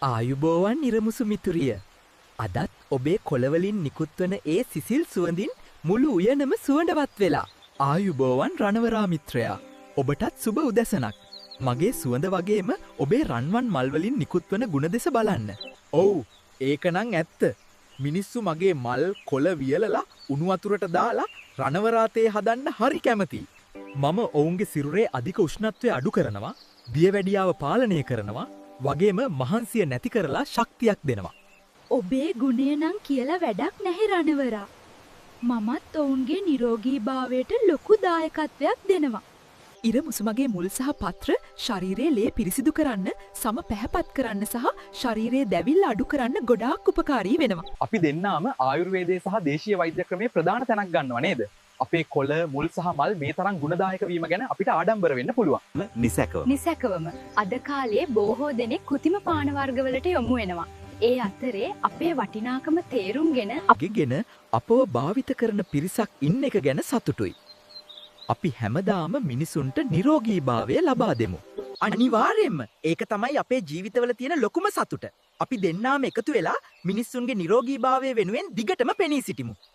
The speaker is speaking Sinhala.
ආයුබෝවන් ඉරමුසු මිතුරිය. අදත් ඔබේ කොළවලින් නිකුත්වන ඒ සිසිල් සුවඳින් මුළු උයනම සුවඳවත් වෙලා. ආයුබෝවන් රණවරා මිත්‍රයා. ඔබටත් සුබ උදැසනක්. මගේ සුවඳ වගේම ඔබේ රන්වන් මල් වලින් නිකුත්වන ගුණ දෙස බලන්න. ඔව්, ඒක නම් ඇත්ත. මිනිස්සු මගේ මල් කොළ වියලලා උණු වතුරට දාලා රණවරා තේ හදන්න හරි කැමතියි. මම ඔවුන්ගේ සිරුරේ අධික උෂ්ණත්වය අඩු කරනවා, දියවැඩියාව පාලනය කරනවා, වගේම මහන්සිය නැති කරලා ශක්තියක් දෙනවා. ඔබේ ගුණය නම් කියලා වැඩක් නැහැ රණවරා. මමත් ඔවුන්ගේ නිරෝගීභාවයට ලොකු දායකත්වයක් දෙනවා. ඉරමුසු මගේ මුල් සහ පත්‍ර ශරීරයේ ලේ පිරිසිදු කරන්න, සම පැහැපත් කරන්න සහ ශරීරයේ දැවිල්ල අඩු කරන්න ගොඩාක් උපකාරී වෙනවා. අපි දෙන්නාම ආයුර්වේදයේ සහ දේශීය වෛද්‍ය ක්‍රමයේ ප්‍රධාන තැනක් ගන්නව නේද? අපේ කොළ, මුල් සහ මල් මේ තරම් ගුණදායක වීම ගැන අපිට ආඩම්බර වෙන්න පුළුවන්. නිසැකවම. නිසැකවම අද කාලේ බොහෝ දෙනෙක් කෘතිම පාන වර්ගවලට යොමු වෙනවා. ඒ අතරේ අපේ වටිනාකම තේරුම්ගෙන ගෙන අපව භාවිත කරන පිරිසක් ඉන්න එක ගැන සතුටුයි. අපි හැමදාම මිනිසුන්ට නිරෝගීභාවය ලබා දෙමු. අනිවාර්යයෙන්ම ඒක තමයි අපේ ජීවිතවල තියෙන ලොකුම සතුට. අපි දෙන්නාම එකතු වෙලා මිනිස්සුන්ගේ නිරෝගීභාවය වෙනුවෙන් දිගටම පෙනී සිටිමු.